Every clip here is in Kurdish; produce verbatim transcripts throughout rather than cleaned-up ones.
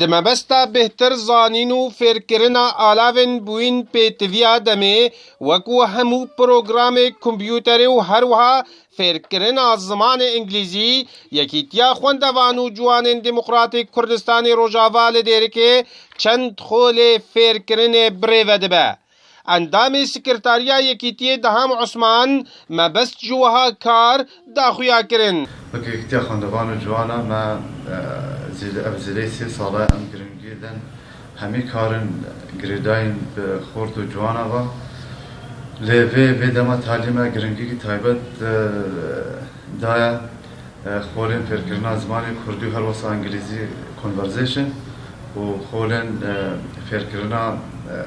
Di mebesta bêhtir zanîn û fêrkirina alavên bûyîn pêtiviya demê, wekû hemû programê kompûterê û her wiha fêrkirina zimanê îngilîzî, Yekîtiya Xwendevan û Ciwanên Demokratîk Kurdistanê Rojava li Dêrikê çend xolê fêrkirinê birêve dibe. Endamê Sekretariya Yekîtiyê Deham Osman mebest ji wiha kar da xuya kirin. Weke Yekîtiya Xwendevan û Ciwana me, e, zêde-, ev zêdeyî sê sala em giringî din hemî karin girêdayîn bi xort û ciwana ve. Lê vê, vê dema talî me giringîkî taybet, e, daye. E, xolên fêrkirina zimanê kurdî û her wisa îngilîzî, conversation, û xolên, e, fêrkirina, e,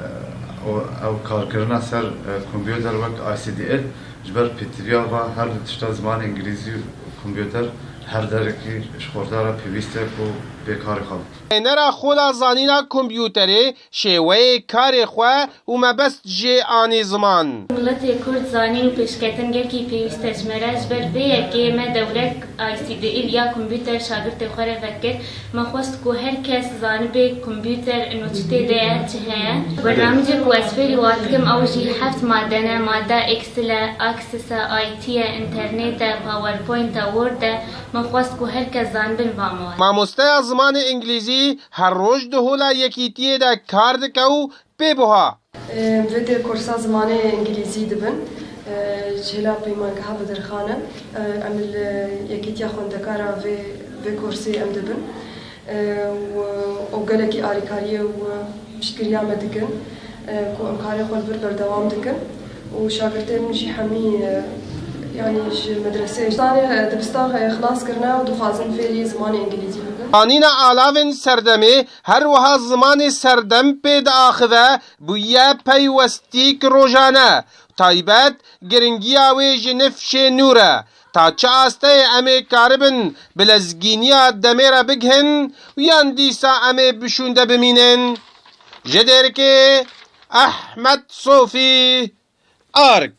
û ew karkirina ser, e, kompûter wek I C D L, ji ber pêtiviya va her du tişta zimanê îngilîzî û kompûter her derekî ji xorta re pêwîst e ku bê karê xwe bike. Nênera xola zanîna kompûterê şêweyê karê xwe û mebest jê anî ziman. Miletê Kurd zanîn û pêşketin gelkî pêwîst e ji me re. Ji ber vê yekê me dewrek I C D L ya kompûter şagirtê xwe re vekir. Me xwest ku her kes zanibe kompûter û çi tê de ye, çi heye. Bernamicê ku ez fêrî wan dikim, ew jî heft made ne. Made Excel e, Access e, I T e, internet e, PowerPoint e, Word e. Me xwest ku her kes zanibin va mewad. Mamosteya zimanê îngilîzî her roj di hola yekîtiyê de kar dike û pê buha. Em vê dê kursa zimanê îngilîzî dibin. Ji hêla peymangeha Bedirxan e. Em li Yekîtiya Xwendekara vê, vê kursê em dibin. Û, û gelekî alîkariyê û piştgiriya me dikin, ku em karê xwe li vir berdewam dikin. Û şagirtên min jî hemî, yanî ji medreseyê, dibistanê, dibistan xilas kirine û dixwazin fêrî zimanê îngilîzî bibin. Anîna alavên serdemê her wiha zimanê serdem pê diaxive, bûye peywestîk rojane. Taybet giringiya wê ji nifşê nû re. Ta çi asteyê em ê karibin bi lezgîniya demê re bigihin û yan dîsa em ê bi şûnde bimînin? Ji Dêrikê Ehmed Sofî, Ark.